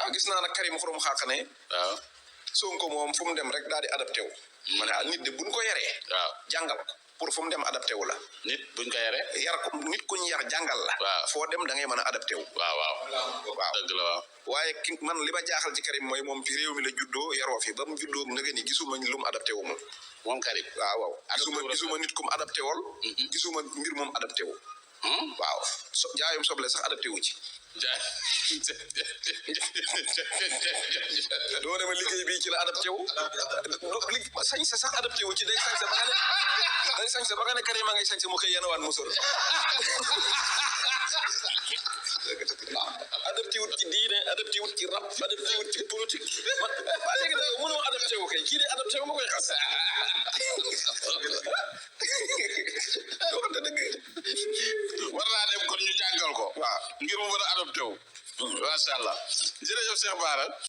waaw gis naa nag Karim Xurum Xaq ne waaw Sonko moom fu mu dem rek daal di adapté wu man nit de buñ ko yaree waaw jàngal ko pour fu mu dem adapté wu la nit buñ ko yaree yar ko nit kuñ yar jàngal la foo dem da ngay mën a adapté wu waaw dëgg la waaw waaye man li ma jaaxal ci Karim mooy moom fi réew mi la juddoo yaroo fi ba mu juddoo nga ni gisuma lu mu adapté wu moom Karim waaw gisuma nit ku mu adapté wol gisuma mbir moom adapté wu waaw jaayum soble sax adapté wu ci doo dema liggéey bi ci la adapté wu sañ sa sax adapté wu ci day sañ sa ba nga ne Karim a ngay sañ sa mu koy yenawaan musor adapté wut ci diine adapté wut ci rap adapté wut ci politique ba léegi da mënoo adapté wu kay kii de adapté wu ma koy xas doo xam ne dëgg war naa dem kon ñu jàngal ko waaw ngir mu mën a adapté wu macha allah jërëjëf Cheikh Bara